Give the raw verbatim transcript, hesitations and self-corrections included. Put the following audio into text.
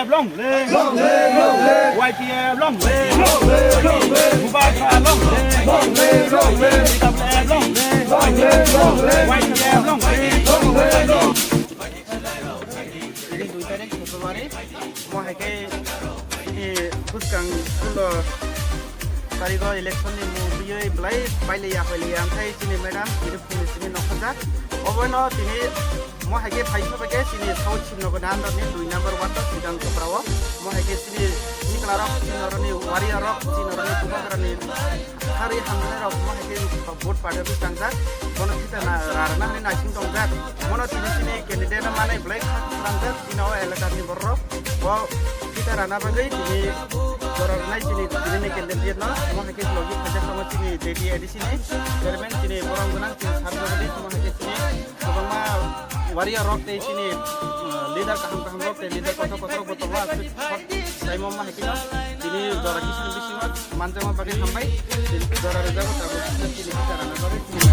Long live! Long live! Long live! Y P F long live! Long live! Long live! Bubagra long live! Long live! Long live! T W F long live! Long live! Long live! Y P F long live! Long live! Long live! Ini dui tarik February, mo hai khe ini bwskang school o tarigo election ni mung twiwi belai bailaiya hoilaiya, ang khai chini madam, chini phungni simi nokha jak. Obono tini mo hai khe phai sobai khe chini South Simnogor ni under ni dui number ward o Sidang Chopra o. Mo hai khe chini sikla rok, chini oro ni warrior rok, chini oro ni bubagra ni hari hamjai rok mo hai khe vote pada bwskang jak. Bono kita na rarna hani naising tong jak. Mono tini chini candidate no manai belai kha srang jak. Chini o elaka ni borok rok bo kita rana bagwi tini jora rwnai chini, tini ni candidate no mo hai khe logi phai jak tongo chini J D A D C ni chairman chini borom gwnang chini sar jagadi mo hai khe chini kwbangma warrior rok tei chini, uh, leader kaham kaham rok tei leader kotor kotor rok bo tongo. Aswk hot time o mo hai khe no tini jora kisan bisingo manjakma bagwi hambai. Tini jora rwjago tabuk chini kita rana bagwi chini.